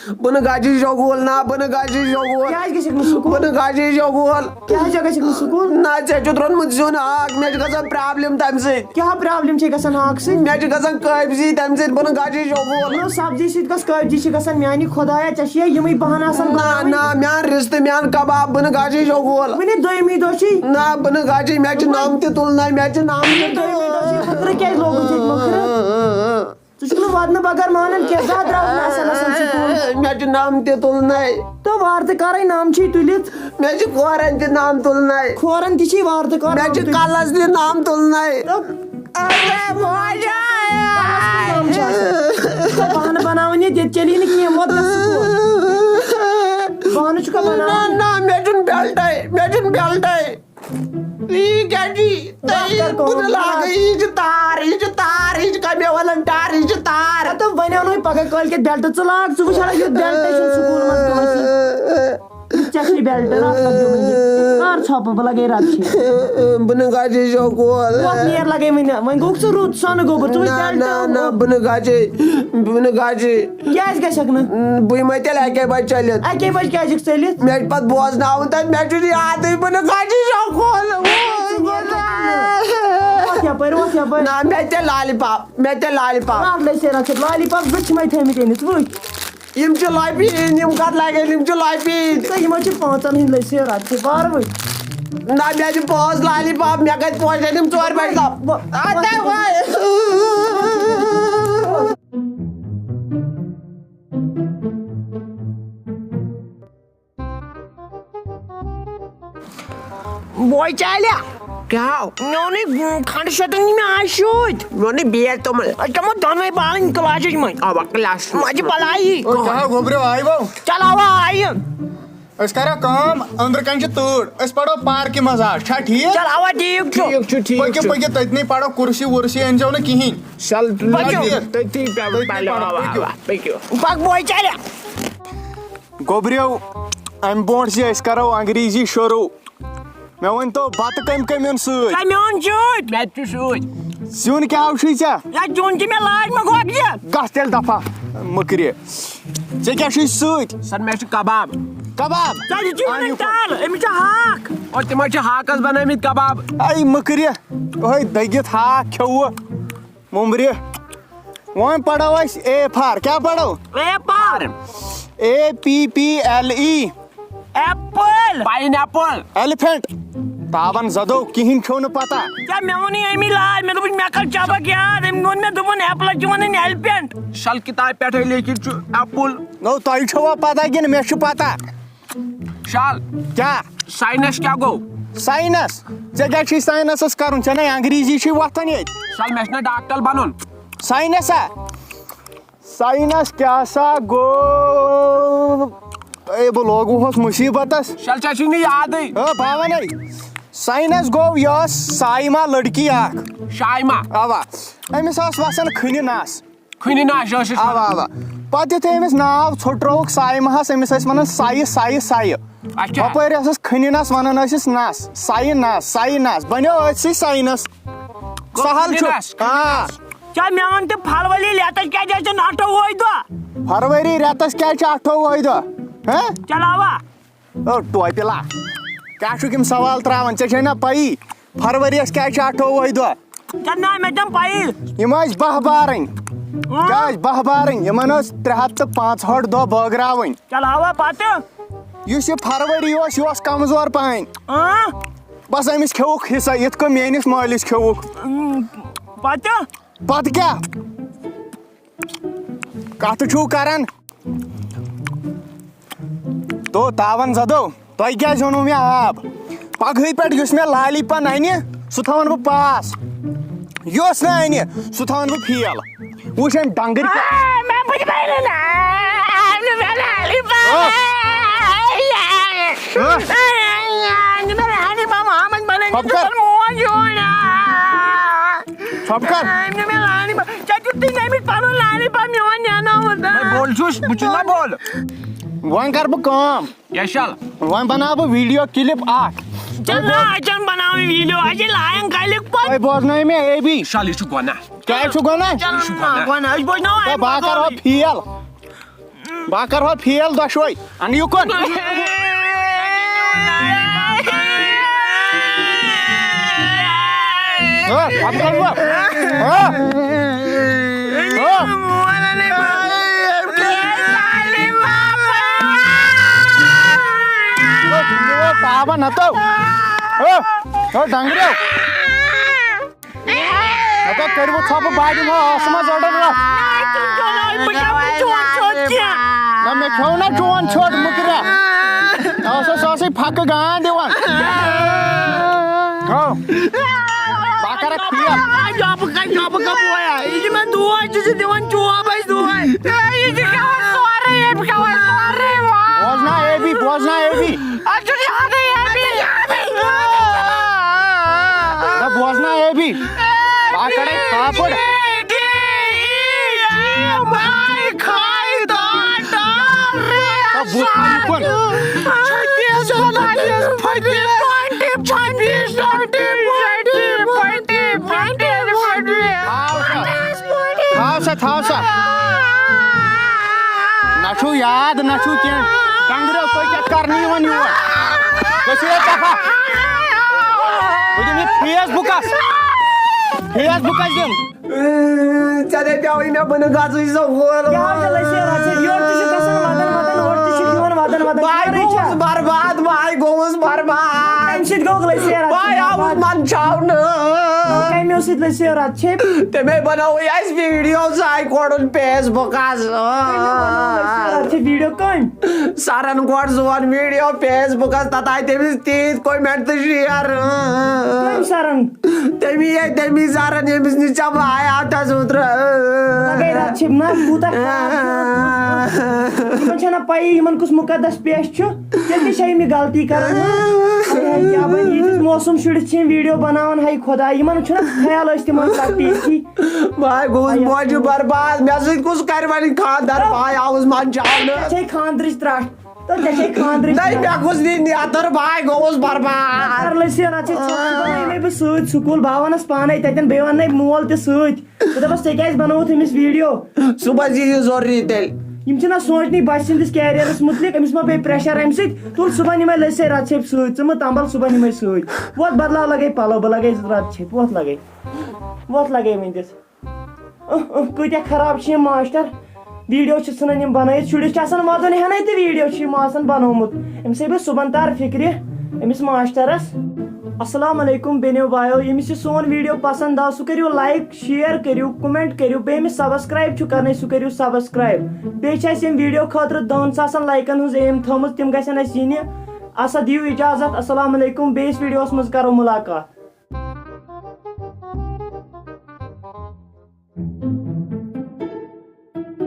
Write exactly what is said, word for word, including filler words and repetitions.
بہٕ نہٕ گجہِ شوگول، نہ، بہٕ نہٕ گجہِ شوگول۔ کیٛازِ گژھکھ نہٕ سکوٗل؟ بہٕ نہٕ گجہِ شوگول۔ کیٛازِ ژےٚ گژھکھ نہٕ سکوٗل؟ نہ، ژےٚ چھُتھ روٚنمُت زیُن ہاکھ، مےٚ چھِ گژھان پرابلم تَمہِ سۭتۍ۔ کیٛاہ پرابلم چھے گژھان ہاکہٕ سۭتۍ؟ مےٚ چھِ گژھان قٲبضی تَمہِ سۭتۍ، بہٕ نہٕ گجہِ شوگول۔ نہ، سبزی سۭتۍ کۄس قٲبضی چھِ گژھان؟ میٛانہِ خۄدایا، ژےٚ چھِ یِمٕے بہانہٕ آسان نہ، بناوٕنۍ۔ نہ، میٛان رِستہٕ، میٛان کباب، بہٕ نہٕ گجہِ شوگول۔ وُنہِ دوٚیمٕے دۄہ چھُے۔ نہ، بہٕ نہٕ گجہِ، مےٚ چھِ نم تہِ تُلنَے، مےٚ چھِ نم تہِ تُلنَے۔ دوٚیمٕے دۄہ چھُے، مۄکھرٕ کیٛازِ لوگُتھ ییٚتہِ مۄکھرٕ؟ ژٕ چھُکھ نہٕ وَدنہٕ بغٲر مانان کینٛہہ، زیادٕ درٛاو نہٕ اَصٕل اَصٕل سکوٗل۔ مےٚ چھُ نام تہِ تُلنَے۔ تہٕ وارٕ تہٕ کَرَے نام چھُے تُلِتھ۔ مےٚ چھُ کھورَن تہِ نام تُلنَے۔ کھورَن تہِ چھُے وارٕ تہٕ کَر مےٚ نام چھُ تُلِتھ۔ کَلَس تہِ نام تُلنَے۔ تہٕ اَرے کَلَس کُس نام چھُ آسان؟ ژٕ بہانہٕ بَناوان ییٚتہِ، ییٚتہِ چلی نہٕ کینٛہہ، وۄتھ گژھ سکوٗل۔ بہانہٕ چھُکھا بَناوان؟ نہ، نہ، مےٚ چھُنہٕ بیلٹَے، مےٚ چھُنہٕ بیلٹَے۔ یہِ کیٛاہ چھُ؟ تۄہہِ کر کٲم؟ بہٕ لاگہٕ، یہِ چھِ تار، یہِ چھِ تار، یہِ چھِ کَمہِ وَنان تار، یہِ چھِ تار۔ ہَتہٕ وَنیو نہٕ پَگاہ کٲلۍ کٮ۪تھ بیلٹہٕ ژٕ لاگ، ژٕ وٕچھ ہا یُتھ بیلٹَے چھُنہٕ سکوٗل منٛز کٲنٛسہِ۔ ژےٚ چھُے بیلٹہٕ رَٹھ لَگیو وٕنہِ۔ کر ژھۄپہٕ، بہٕ لَگے رَٹھ چھِ۔ بہٕ نہٕ گژھٕ شوکول۔ وۄتھ نیر لَگے وٕنہِ، وۄنۍ گوٚکھ ژٕ رُت، سۄنہٕ گوٚبُر، ژٕ وٕچھ نہ، بیلٹہٕ۔ نہ، نہ، بہٕ نہٕ گژھٕ، بہٕ نہٕ گژھٕ۔ کیٛازِ گژھکھ نہٕ؟ بہٕ یِمَے تیٚلہِ اَکے بَجہِ چٔلِتھ۔ اَکے بَجہِ کیٛازِ چھُکھ ژٔلِتھ؟ مےٚ چھُ پَتہٕ بوزناوُن تَتہِ، مےٚ چھُنہٕ یادٕے، بہٕ نہٕ کَتہِ چھُس شوکول۔ وۄتھ یَپٲرۍ، وۄتھ یَپٲرۍ۔ نہ، مےٚ تہِ لالی پاپ، مےٚ تہِ لالی پاپ۔ رَٹھ لَے سیرا ژٕ، لالی پاپ زٕ چھِ مےٚ تھٲیمٕتۍ أنِتھ، وٕچھ۔ یِم چھِ لۄپہِ ہِنٛدۍ، یِم کَتھ لَگن، یِم چھِ لۄپہِ ہِنٛدۍ۔ تہٕ یِمَن چھِ پانٛژَن ہِنٛدۍ لٔسۍ رَٹھ ژٕ بارٕ وٕچھ۔ نہ، مےٚ دِ پانٛژھ لالی پاپ، مےٚ کَتہِ پوشَن یِم ژورِ بَجہِ تام۔ بہٕ، اَدٕ وۄنۍ۔ بوے چالیا۔ کیٛاہ؟ مےٚ اوٚنُے کھنٛڈٕ شیٖٹھ نہٕ مےٚ آز سیوٚد۔ مےٚ اوٚنُے بیٹ توٚمُل۔ أسۍ چَمو دۄنوَے بالَن کلاسَس منٛز۔ اَوا، کلاسَس منٛز۔ مَزٕ بَلایی۔ او، کیٛاہ گوٚبریو، آیہِ وَو؟ چَل، اَوا، آیہِ۔ أسۍ کَرو کٲم، أنٛدرٕ کَنہِ چھِ تۭر، أسۍ پَرو پارکہِ منٛز آز، چھا ٹھیٖک؟ چَل، اَوا، ٹھیٖک چھُ۔ ٹھیٖک چھُ، ٹھیٖک پٔکِو، چھُ۔ پٔکِو، تٔتنٕے پَرو، کُرسی وُرسی أنۍزیو نہٕ کِہیٖنۍ۔ چَل، پٔکِو۔ تٔتی پٮ۪وٕ تٔتنٕے پَرو، پَرو، اَوا، پٔکِو۔ اَوا، پٔکِو۔ پَک بوے چَلیا۔ گوٚبریو، اَمہِ برونٛٹھ زِ أسۍ کَرو انگریزی شروٗع، مےٚ ؤنۍ تو، بَتہٕ کٔمۍ کٔمۍ اوٚن سۭتۍ؟ ژےٚ میون سۭتۍ۔ مےٚ تہِ چھُ سۭتۍ۔ سیُن کیٛاہ چھُے ژےٚ؟ یا چون تہِ مےٚ لاج مےٚ گۄڈٕ یہِ۔ گژھ تیٚلہِ دفع، مٔکرِ۔ ژےٚ کیٛاہ چھُے سۭتۍ؟ سر، مےٚ چھُ کباب۔ کباب؟ ژےٚ تہِ چھُے اَن وَنان یہِ کُن۔ دال، أمِس چھُ ہاکھ۔ اور تِمن چھِ ہاکس بنٲومٕتۍ کباب۔ اَے مٔکرِ، أہے دٔگِتھ ہاکھ کھیوٚوُ۔ مُمبرِ۔ وۄنۍ پرو أسۍ A for، کیٛاہ پرو؟ Apple۔ A P P L E۔ Apple۔ Pineapple۔ Elephant۔ تاون زدو، کِہیٖنۍ کھیوٚو نہٕ پتہ۔ کیٛاہ مےٚ ووٚنُے اَمی لاج، مےٚ دوٚپُس مےٚ کر چبک یاد، أمۍ ووٚن مےٚ دوٚپُن apple چھِ وَنان elephant۔ شل کِتابہِ پٮ۪ٹھے لیکھِتھ چھُ apple۔ نو، تۄہہِ چھوا پتہ کِنہٕ مےٚ چھُ پتہ؟ شال۔ کیٛاہ؟ Science کیٛاہ گوٚو؟ Science؟ ژےٚ کیٛاہ چھُے science-س کرُن؟ ژےٚ نے انگریزی چھُے وۄتھان ییٚتہِ۔ شال، مےٚ چھُنہ ڈاکٹر بنُن۔ Science ہا؟ Science کیٛاہ سا گوٚو؟ اے، بہٕ لوگوُہس مُصیبتس۔ شال، ژےٚ چھُے نہٕ یادٕے۔ ہا، بہٕ ونے۔ Science گوٚو، یہِ ٲس صایمہ لڑکی اکھ۔ شایمہ۔ اوا۔ أمِس ٲس وسان کھٕنہِ نس۔ کھنہِ ناش ٲسٕس اوا، وَنان۔ اوا۔ پتہٕ یُتھُے أمِس ناو ژھوٚٹرووُکھ سایہِ مَہَس، أمِس ٲسۍ وَنان سایہِ، سایہِ، سایہِ۔ اچھا۔ ہُپٲرۍ ٲسٕس کھنہِ نَس وَنان ٲسِس نَس، سایہِ نَس، سایہِ نَس۔ بَنیو أتھۍ سۭتۍ ساینَس۔ گوٚو سہل کھنہِ چھُ۔ نَس، کھنہِ آ۔ نَس۔ کیٛاہ مےٚ وَن تہٕ، پھروری رٮ۪تَس کیٛازِ آسہِ نہٕ اَٹھووُہے دۄہ؟ فروری رٮ۪تَس کیٛازِ چھِ اَٹھووُہے دۄہ؟ ہہ؟ چلاوا۔ او ٹوپہِ لا، کیٛاہ چھُکھ یِم سوال ترٛاوان؟ ژےٚ چھے نہ پَیی فروریَس کیٛازِ چھِ اَٹھووُہے دۄہ؟ ژےٚ نہ مےٚ تِم پَیی۔ یِم ٲسۍ باہ بارٕنۍ۔ اۭں۔ کیٛازِ باہ بارٕنۍ؟ یِمَن ٲس ترٛےٚ ہَتھ تہٕ پانٛژہٲٹھ دۄہ بٲگراوٕنۍ۔ چلاوا پَتہٕ۔ یُس یہِ فروری اوس، یہِ اوس کمزور پہن۔ اۭں۔ بس أمِس کھیوٚوُکھ حصہ، یِتھ کٔنۍ میٲنِس مٲلِس کھیوٚوُکھ۔ اۭں، پَتہٕ؟ پَتہٕ کیٛاہ؟ کَتھ چھُو کران؟ تو تاوَن زدو، تۄہہِ کیٛازِ اوٚنوُ مےٚ آب؟ پگہٕے پٮ۪ٹھ یُس مےٚ لالی پن اَنہِ، سُہ تھاوَن بہٕ پاس۔ یُس نہٕ اَنہِ، سُہ تھاوَن بہٕ فیل۔ وٕچھ أمۍ ڈنٛگٕرۍ کیٛاہ۔ آ، مےٚ بہٕ تہِ بَنہٕ نا۔ آ، نہٕ مےٚ لالی پن۔ آ۔ آ، نہٕ مےٚ لالی پن، محمد بَنٲوِتھ ژھۄپہٕ کر۔ ژٕ موج یور۔ ژھۄپہٕ کر۔ آ، نہٕ مےٚ لالی پن۔ ژےٚ دیُتُے نہٕ أمِس پَنُن لالی پن میون نینومُت۔ ہے، بول چھُس، بہٕ چھُس نا بول۔ وۄنۍ کر بہٕ کٲم۔ کیٛاہ شل؟ وۄنۍ بناو بہٕ video clip اکھ۔ ژےٚ نا اَتٮ۪ن بناوٕنۍ video، اَسہِ لایَن کَلِک پَتہٕ۔ تۄہہِ بوزنٲیِو مےٚ A B۔ شل، یہِ چھُ گۄناہ۔ کیٛازِ چھُ گۄناہ؟ ژےٚ یہِ چھُ گۄناہ۔ گۄناہ، أسۍ بوزناوو تہٕ اَمہِ بہٕ ہا کرو بغٲرٕے۔ فیل۔ بہٕ کرٕ ہا فیل دۄشوے۔ اَنہٕ یوٗکُن۔ ہا، اَتھ کَر وۄنۍ۔ ہا۔ ہا۔ ہا، دِنہِ وۄنۍ تابَن ہَتو۔ ہا۔ ہا، ڈنٛگریو۔ مےٚ دوٚپ، کٔرِو ژھۄپہٕ، بہٕ دِمہٕ ہا ٲسہٕ منٛز order رَٹھ۔ نہ، مےٚ کھیوٚو نہ چون ژھیوٚٹ مُکرا۔ ٲسَس ٲسٕے پھَکہٕ گان دِوان۔ ہو۔ بہٕ کَرَکھ فیل۔ جابہٕ کا، جابہٕ کا بویا۔ یہِ چھِ مےٚ دود، یہِ چھِ دِوان چوب اَسہِ دۄہَے۔ یہِ چھِ کھٮ۪وان سورُے، یہِ چھِ کھٮ۪وان سورُے، واہ۔ بوزنا اے بی، بوزنا اے بی۔ اَتھ چھُنہٕ یادٕے، یادٕے۔ نہ، بوزنا اے بی۔ بہٕ کَڑَے تھاپڑ۔ تہٕ بہٕ تھاوٕ یہِ کُن۔ تھاو سا، تھاو سا، تھاو سا۔ نہ چھُو یاد، نہ چھُو کینٛہہ۔ ڈنٛگریو، تُہۍ کیٛاہ کرنہِ یِوان یور؟ گٔژھِو ہے دفع۔ بہٕ دِمہٕ یہِ Facebookس۔ Facebookس دِمہٕ۔ ژےٚ دَپیٛاوُے مےٚ بہٕ نہٕ گژھٕے سکوٗل۔ کیٛاہ حظ چھِ لٔسۍ رَژھِ؟ یورٕ تہِ چھِ گژھان وَدَن وَدَن، اورٕ تہِ چھِ یِوان وَدَن وَدَن۔ بہٕ خٲرٕے چھا؟ گوٚوُس برباد، بہٕ گوٚوُس برباد۔ کَمہِ سۭتۍ گوٚو لٔسۍ رَژھِ؟ بہٕ آوُس منٛدچھاونہٕ۔ کَمیو سۭتۍ لٔسۍ رَژھِ؟ تٔمۍ بنووُے اَسہِ video، سُہ آیہِ کوٚڑُن Facebookس۔ کَمیو بنوو لٔسۍ رَژھِ video کٔمۍ؟ سرن گۄڈٕ سون video Facebookس، تتھ آیہِ تٔمِس تیٖتۍ comment تہٕ share۔ کٔمۍ سرن؟ تٔمی ہے، تٔمی سرن، ییٚمِس نِش ژےٚ بہٕ آیاوتھس اوترٕ۔ لگے رتھ چھِ نا کوٗتاہ خراب چھُ۔ یِمن چھَنہ پَیی یِمن کُس مُقدس پیش چھُ، تیٚلہِ تہِ چھےٚ یِم یہِ غلطی کران۔ ہے، ہے، کیٛاہ بَنہِ؟ ییٖتِس موسم شُرِس چھِ یِم video بناوان، ہے خۄدا، یِمن چھُنہ خیال أسۍ تِمن تکلیٖف چھِ۔ بہٕ گوٚوُس موجہِ برباد، مےٚ سۭتۍ کُس کرِ وۄنۍ خانٛدر؟ بہٕ آوُس منٛدچھاونہٕ۔ ژےٚ چھے خانٛدرٕچ ترٛٹھ۔ تہٕ ژےٚ چھے خانٛدرٕچ ترٛٹھ۔ نَے، مےٚ گوٚژھ نہٕ نیتر، بہٕ گوٚوُس برباد۔ کر لٔسۍ رَژھِ ژھۄپہٕ، ژٕ بَنٲیِو مےٚ بہٕ سۭتۍ سکوٗل، بہٕ اَنَس پانَے تَتٮ۪ن، بیٚیہِ وَنَے مول تہِ سۭتۍ۔ بہٕ دَپَس، ژےٚ کیٛازِ بَنووُتھ أمِس video؟ صُبحَس یی یہِ ضروٗری تیٚلہِ۔ یِم چھِنہ سونٛچنٕے بَچہٕ سٕنٛدِس careerس مُتعلِق، أمِس ما پیٚیہِ pressure اَمہِ سۭتۍ؟ تُل صُبحَن یِمَے لٔسۍ رَژھِ سۭتۍ، ژٕ مہٕ تَمبَل، صُبحَن یِمَے سۭتۍ۔ وۄتھ بدلاو لَگَے پَلو، بہٕ لَگَے رَژھِ، وۄتھ لَگَے۔ وۄتھ لَگَے وٕنۍ دِس۔ اہ، اہ، کۭتیٛاہ خراب چھِ یِم ماسٹر۔ video چھِ ژھٕنان یِم بنٲیِتھ، شُرِس چھِ آسان ودُن ہٮ۪نَے تہٕ video چھُ یِم آسان بنومُت۔ أمِس ہے بہٕ صُبحن تر فِکرِ، أمِس ماسٹرس۔ السلام علیکم بیٚنیو بایو، ییٚمِس یہِ سون video پسند آو، سُہ کٔرِو like، share کٔرِو، comment کٔرِو، بیٚیہِ ییٚمِس subscribe چھُ کرنٕے، سُہ کٔرِو subscribe۔ بیٚیہِ چھِ اَسہِ ییٚمہِ video خٲطرٕ دَہَن ساسَن لایکن ہٕنٛز aim تھٲومٕژ، تِم گژھن اَسہِ یِنہِ۔ اسا دِیِو اجازت، السلام علیکم، بیٚیِس videoس منٛز کرو مُلاقات۔